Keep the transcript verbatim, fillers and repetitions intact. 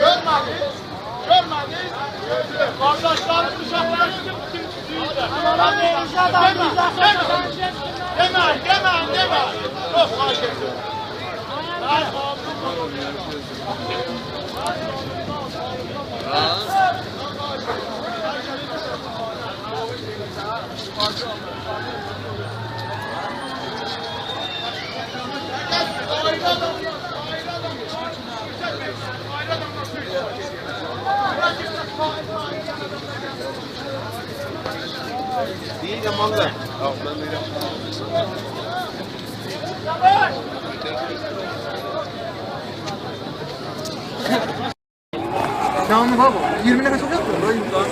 گؤرمه‌دینیز؟ گؤرمه‌دینیز؟ قارداشلارین اوشاقلاری سیزین بوتون سوزویوزه. دئمه‌یین، دئمه‌یین، دئمه‌یین، دئمه‌یین. یوخ، خواهش ائدیرم. دئییرم، والله. تمام بابا، ایگیرمی نفس اولاجاق.